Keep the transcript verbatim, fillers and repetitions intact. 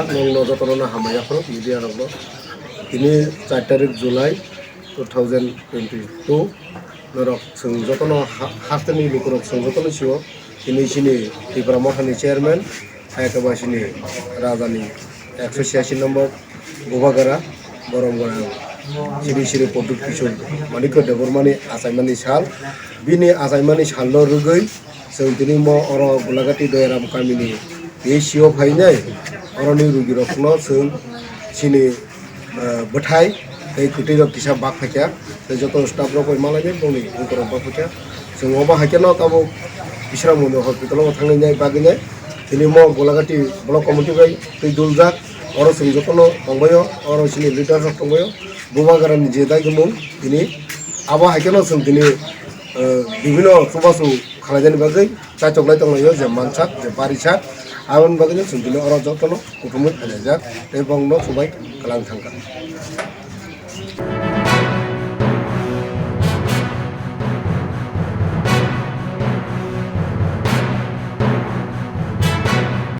Nokno jotono hambai yaphuru media rokno. Tini char tarik July two thousand twenty-two. Norok chwng jotono ha-, hasteni lukurok chwng jotono sio. Tini chini Tipra Mothani chairman, hai khe ba chini rajani ekso chhiyasi number Bubagara, Borom Gora, Sri Sri Pradyut Kishore Manikya Debbarmani achaimani sal. Bini achaimani salno rwgwi chwng tini mo oro Golagati Doyaram kamini P H C o phainai. Oroni rugirokno chwng chini, eh, bwthai tei kwtwirok kisa bak phaikha, tei joto staff rok bai malainai bongni bukurok bak phaikha. Chwng obo hai kheno tabuk Bisramganj hospital o thangnai bagwinai tini mo Golagati block committee bai twi duljak. Oro chwng jotono tongbaio, oro chini leader rok tongbaio. Bubagrani je dagimung tini abo hai kheno chwng tini, eh, bibino chubachu khwlainani bagwi chaitok lai tonglaio, je mansak, je barisak, aboni bagwino chwng tini oro jotono kuthumwi phainai jak tei bongno chubai kwlang thangkha.